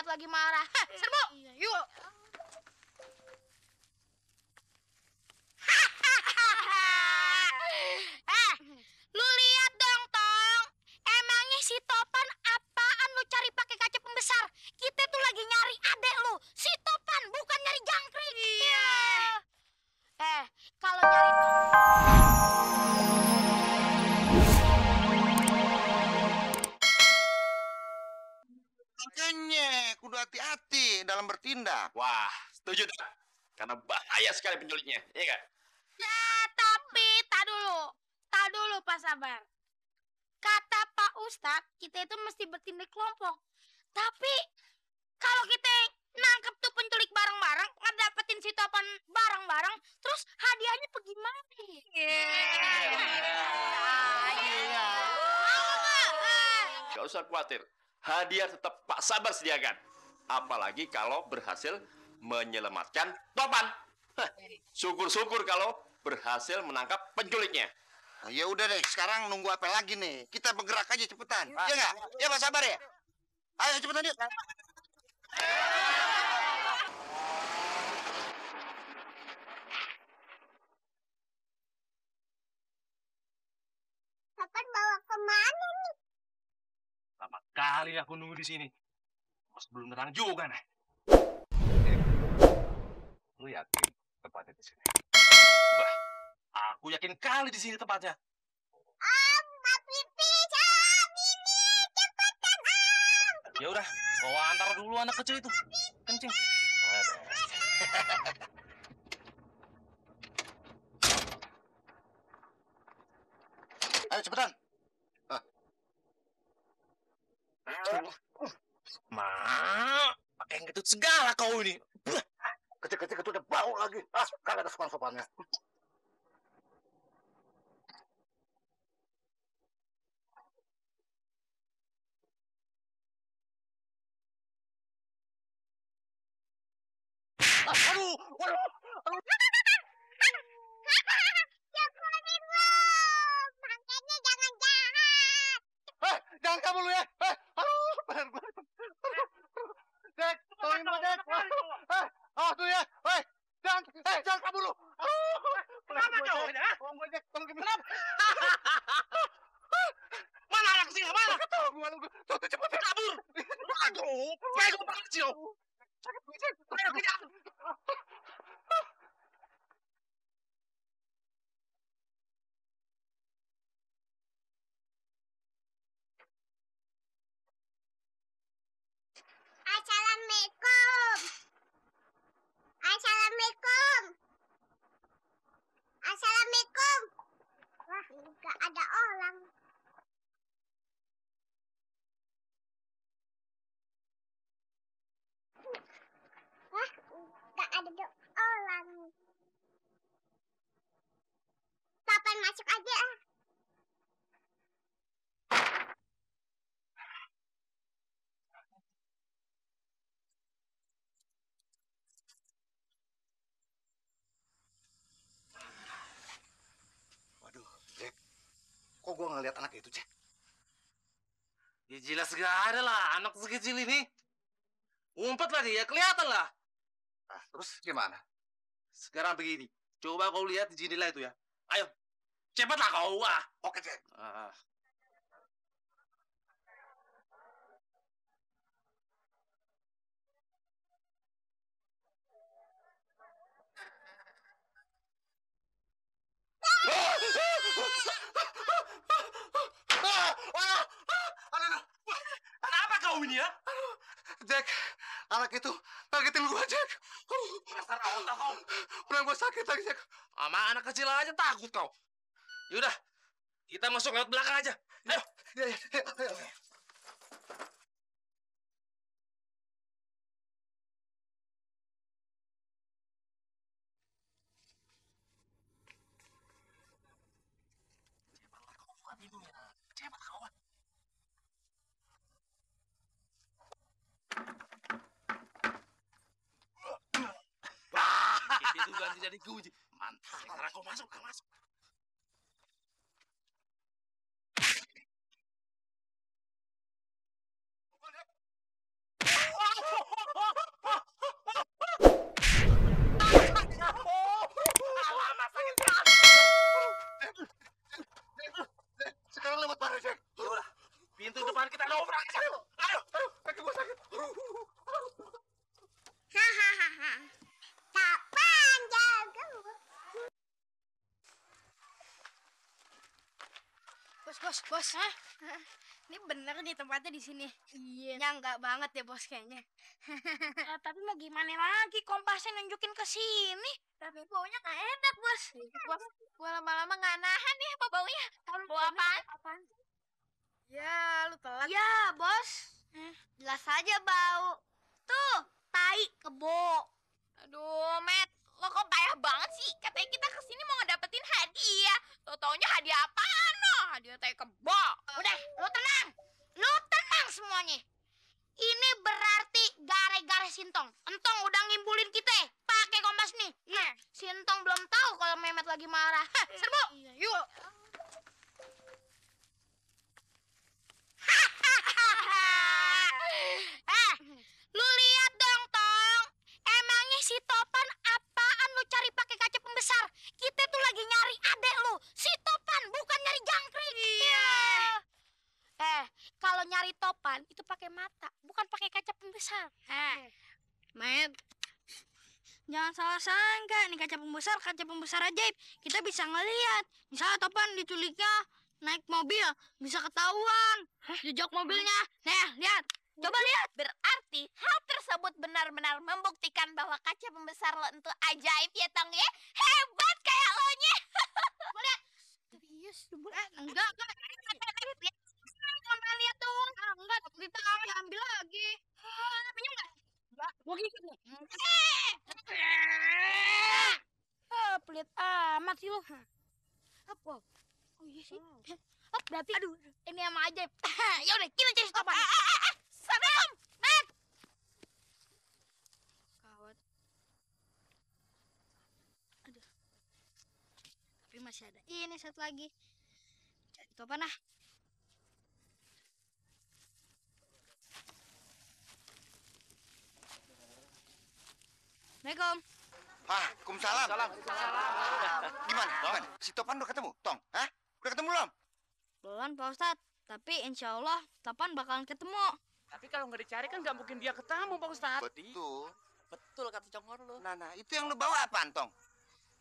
lagi marah. Hah, serbu. Iya, yuk. Lu lihat dong, Tong. Emangnya si Topan apaan lu cari pakai kaca pembesar? Kita tuh lagi nyari adek lu, si Topan, bukan nyari jangkrik. Iya. Kalau nyari makanya kudu hati-hati dalam bertindak. Wah, setuju dah. Karena bahaya sekali penculiknya, iya kan? Ya, tapi tak dulu Pak Sabar. Kata Pak Ustadz, kita itu mesti bertindak kelompok. Tapi kalau kita nangkep tuh penculik bareng-bareng, ngedapetin si Topan bareng-bareng, terus hadiahnya bagaimana? Gak usah khawatir, hadiah tetap Pak Sabar sediakan. Apalagi kalau berhasil menyelamatkan Topan. Hah, syukur-syukur kalau berhasil menangkap penculiknya. Nah, ya udah deh, sekarang nunggu apa lagi nih? Kita bergerak aja cepetan. Ya nggak? Ya Pak Sabar ya? Ayo cepetan yuk. Topan bawa kemana nih? Lama kali aku nunggu di sini. Mas belum terang juga nih. Lu yakin tempatnya di sini? Bah, aku yakin kali di sini tempatnya. Om, pisang ini cepetan Om. Ya udah, bawa antar dulu anak kecil itu. Kencing. Ayo cepetan. Pakai yang ketut segala kau ini. Kecil-kecil itu udah bau lagi. Kagak ada sopan-sopannya. Aduh, waduh. Syukurin Om. Makanya jangan jahat. Jangan kabur lu ya. Aduh, bener gue. Dek, tolongin gua, Dek. Awas tuh ya. Jangan kabur lu. Kenapa kau ini, ha? Tolong gue, Dek. Tolongin gua. Mana anak kecil, mana? Tolong gua lu. Tuh, cepet Kabur. Aduh, bego banget sih lo. Sakit gue, Dek. Ayo kejar. Assalamualaikum. Assalamualaikum. Assalamualaikum. Wah, nggak ada orang. Wah, nggak ada orang. Topan masuk aja. Waduh, Jack. Kok gua ngeliat anak itu, Jack? Ya jelas gak ada lah anak sekecil ini. Ngumpet lagi ya kelihatan lah. Terus gimana? Sekarang begini, coba kau lihat di jendela itu ya. Ayo, cepatlah kau. Oke, Jack. Kenapa kau ini ya? Jack, anak itu ngagetin gua, Jack. Dasar otak kau. Udah gua sakit lagi, Jack. Sama anak kecil aja takut kau. Yaudah, kita masuk lewat belakang aja. Ayo. Ayo. Cepat kau. Itu ganti jadi kunci. Mantap. Sekarang kau masuk, Bos. Hah? Ini bener nih tempatnya di sini. Iya. Nyangga banget ya bos kayaknya. Tapi mau gimana lagi, kompasnya nunjukin ke sini. Tapi baunya nggak enak bos. Bos, gua lama-lama nggak nahan nih apa baunya. Bau apaan? Ya, lu telat. Ya, bos. Jelas aja bau. Tuh, tai kebo. Aduh, Matt, lo kok payah banget sih? Katanya kita kesini mau ngedapetin hadiah. Tau-taunya hadiah apaan loh? Hadiah tai kebo. Udah, lu tenang. Lu tenang semuanya. Ini berarti gare-gare Sintong. Entong udah ngimbulin kita pakai kompas nih. Sintong belum tahu kalau Mehmet lagi marah. Serbu. Yuk. Lu lihat dong, Tong. Emangnya si Topan apaan lu cari pakai kaca pembesar? Kita tuh lagi nyari adek lu. Si Topan bukan nyari jangkrik. Iya. Kalau nyari Topan itu pakai mata, bukan pakai kaca pembesar. Met. Jangan salah sangka, nih kaca pembesar ajaib. Kita bisa ngelihat. Misalnya Topan diculiknya naik mobil, bisa ketahuan. Jejak mobilnya. Nah, lihat. Coba lihat. Berarti hal tersebut benar-benar membuktikan bahwa kaca pembesar lo itu ajaib ya, Tong ya? Hebat kayak lo nya. Boleh. Serius? Enggak. Sampai lihat dong. Enggak, kita ambil lagi. Pinjam enggak? Enggak. Gua gigit nih. Pelit amat sih lu. Apa? Oh iya sih. Berarti aduh, ini emang ajaib. Ya udah, kita cari Topan. Assalamualaikum, Matt. Kawat. Aduh. Tapi masih ada ini satu lagi. Cari Topan ah. Assalamualaikum. Waalaikumsalam. Gimana? Si Topan udah ketemu, Tong? Hah? Udah ketemu belum? Belum Pak Ustadz. Tapi insya Allah Topan bakalan ketemu. Tapi kalau nggak dicari kan nggak mungkin dia ketemu, Pak Ustadz. Betul. Betul kata Congor lu. Nah, itu yang lu bawa apaan, Tong?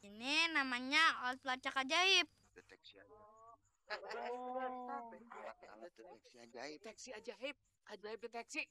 Ini namanya alat pelacak ajaib. Deteksi ajaib. Deteksi ajaib. Ajaib deteksi.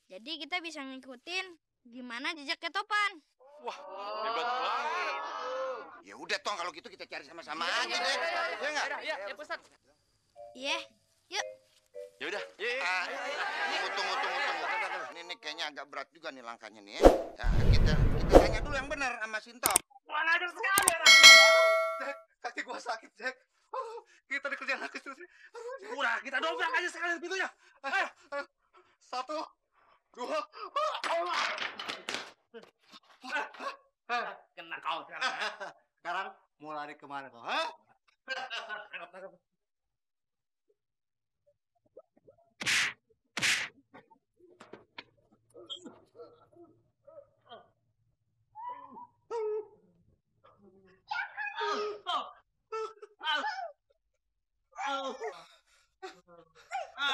Jadi kita bisa ngikutin gimana jejaknya Topan. Wah, hebat banget. Ya udah, Tong, kalau gitu kita cari sama-sama aja deh. Ya enggak? Iya, Pak Ustadz. Iya, yuk. Ya udah, yuk. Tunggu. Ini kayaknya agak berat juga nih langkahnya nih ya. Ya, kita tanya dulu yang benar sama Sintok. Wah, ngajar sekali ya. Jack, kaki gua sakit, Jack. Kita dikerjain lagi terus. Udah, kita dobrak aja sekali pintunya. Ayo. 1, 2. Kena kau. Sekarang mau lari kemana kau? Hah?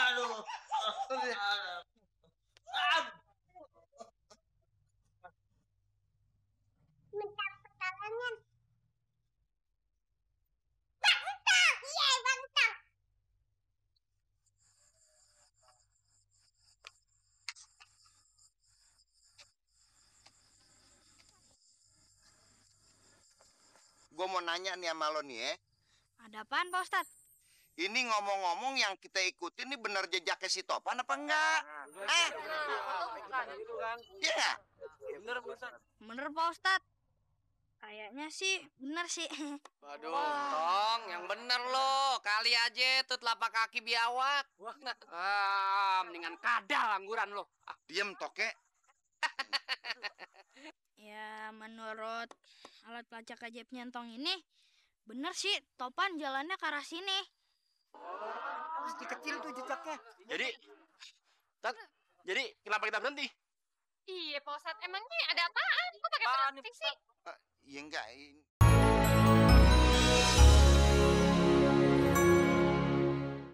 Aduh. Bentar pertolongan. Bentar. Iya, bentar. Gua mau nanya nih sama lo nih ya. Ada apaan Pak Ustadz? Ini ngomong-ngomong yang kita ikutin ini bener jejaknya si Topan apa enggak? Iya. Bener, Pak Ustadz. Bener Pak Ustadz. Kayaknya sih bener sih. Waduh, Tong, yang bener lo. Kali aja tuh telapak kaki biawak. Mendingan kadal angguran lo. Diem, Toke. Ya menurut alat pelacak ajaibnya Entong ini, bener sih Topan jalannya ke arah sini. Masih kecil tuh jejaknya. Jadi kenapa kita berhenti? Iya, Pak Ustadz. Emangnya ada apaan? Kok pakai Apaan nih, penalti sih? Ya enggak,